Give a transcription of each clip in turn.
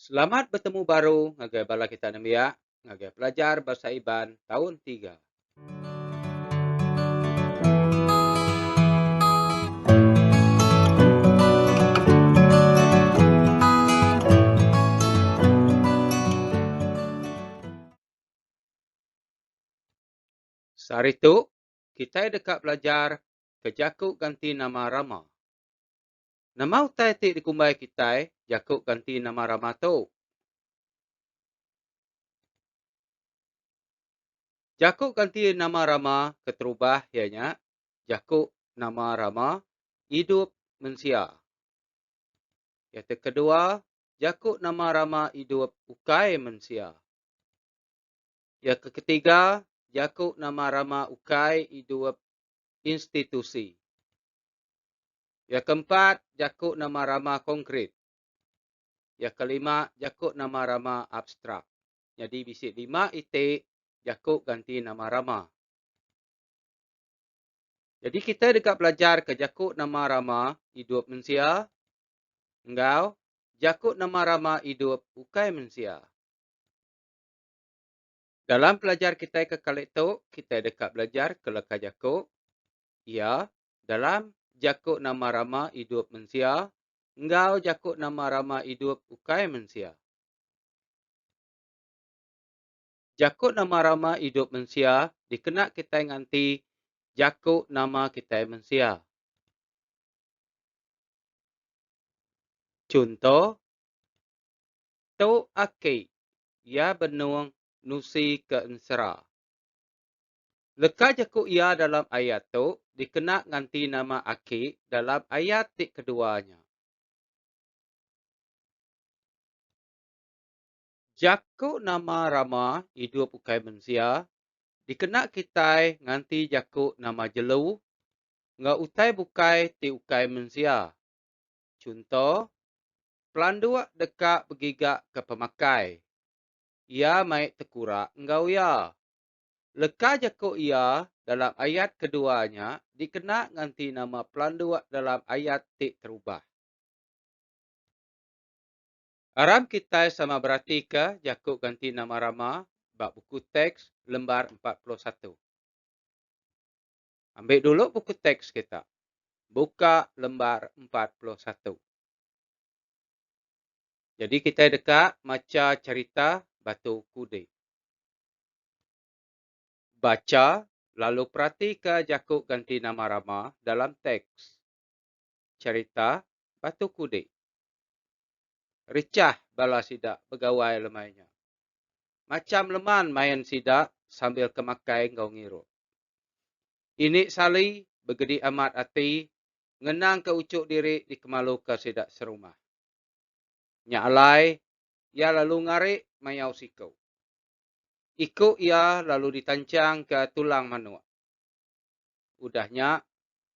Selamat betemu baru ngagai bala kita nembiak ngagai pelajar Bahasa Iban taun tiga. Sehari tu, kitai deka belajar ke jaku ganti nama rama. Nama utai ti dikumbai kitai jaku ganti nama rama tu? Jaku ganti nama rama keterubah iya nya jaku nama rama idup mensia. Iya ti kedua, jaku nama rama idup ukai mensia. Iya ke ketiga, jaku nama rama ukai idup institusi. Iya keempat, jaku nama rama konkrit. Iya kelima, jaku nama rama abstrak. Nyadi bisi lima iti jaku ganti nama rama. Nyadi kitai deka belajarka jaku nama rama idup mensia enggau jaku nama rama idup ukai mensia. Dalam pelajar kitai ke kali tu, kitai deka belajarka leka jaku iya dalam jaku nama rama idup mensia enggau jaku nama rama idup ukai mensia. Jaku nama rama idup mensia dikena kitai nganti jaku nama kitai mensia. Chunto, Tu aki iya benung nusi ke ensera. Leka jaku iya dalam ayat tu dikena nganti nama aki dalam ayat ti kedua nya. Jaku nama rama idup ukai mensia dikena kitai nganti jaku nama jelu enggau utai bukai ti ukai mensia. Chunto, Pelanduk deka begiga ke pemakai. Iya mai tekura enggau iya. Leka jaku iya dalam ayat kedua nya dikena nganti nama pelanduk dalam ayat ti terubah. Aram kitai sama beratika jaku ganti nama rama ba buku teks lembar 41. Ambi dulu buku teks kita. Buka lembar 41. Jadi kitai deka macha cherita Batu Kudik. Bacha lalu peratika jaku ganti nama rama dalam teks cherita Batu Kudik. Richah bala sida begawai lemai nya. Macham leman main sida sambil ke makai enggau ngirup. Ini Sali begedi amat ati ngenangka uchu diri dikemaluka sida serumah. Nya alai, iya lalu ngari mayau siku. Iku iya lalu ditanchangka tulang manuk. Udah nya,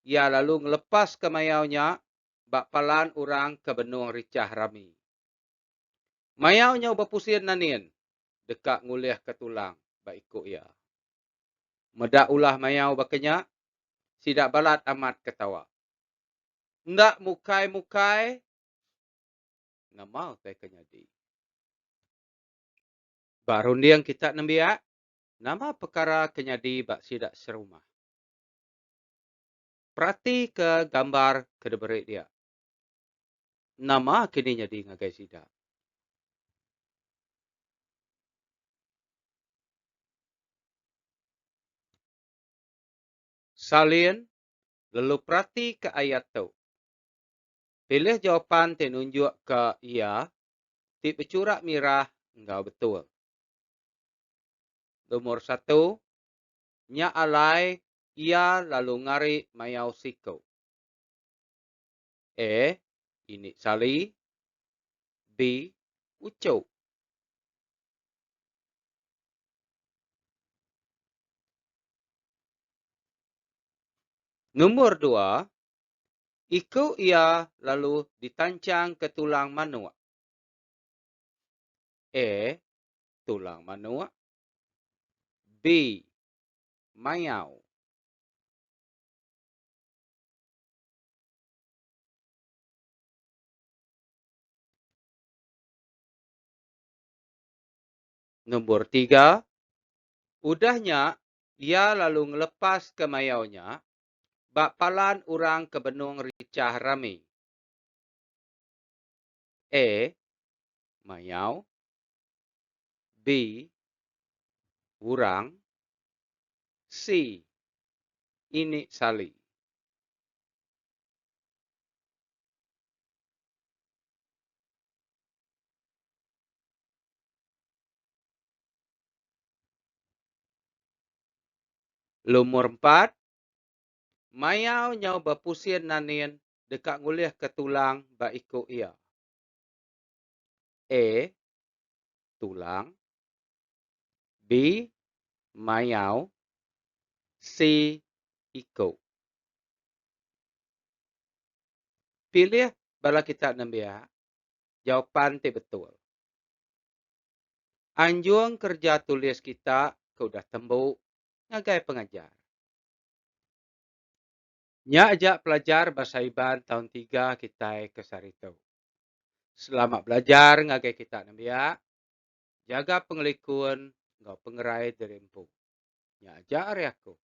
iya lalu ngelepaska mayau nya ba palan orang ke benung richah rami. Mayau nyau bepusin nanin deka ngulihka tulang ba iku iya. Meda ulah mayau baka nya, sida balat amat ketawa. Enda mukai-mukai, nama utai ke nyadi? Ba runding kita nembiak, nama pekara ke nyadi ba sida serumah? Peratika gambar ke diberi dia. Nama kini nyadi ngagai sida? Salin lalu peratika ayat tu. Pilih jawapan ti nunjukka iya ti bechurak mirah enggau betul. Lumur satu, nya alai iya lalu ngari mayau siku. A. Ini Sali. B. Uchu. Lumur dua, Iku iya lalu ditanchang ke tulang manuk. A. Tulang manuk. B. Mayau. Nombor tiga, udah nya iya lalu ngelepaska mayau nya ba palan orang ke benung richah rami. A. Mayau. B. Orang. C. Ini Sali. Lumur empat, mayau nyau bepusin nanin deka ngulihka tulang ba iku iya. A. Tulang. B. Mayau. C. Iku. Pilih bala kita nembiak jawapan ti betul. Anjung kereja tulis kita ke udah tembu ngagai pengajar. Nya aja pelajar Bahasa Iban taun tiga kitai ke sehari tu. Selamat belajar ngagai kita nembiak. Jaga pengelikun enggau pengerai diri empu. Nya aja ari aku.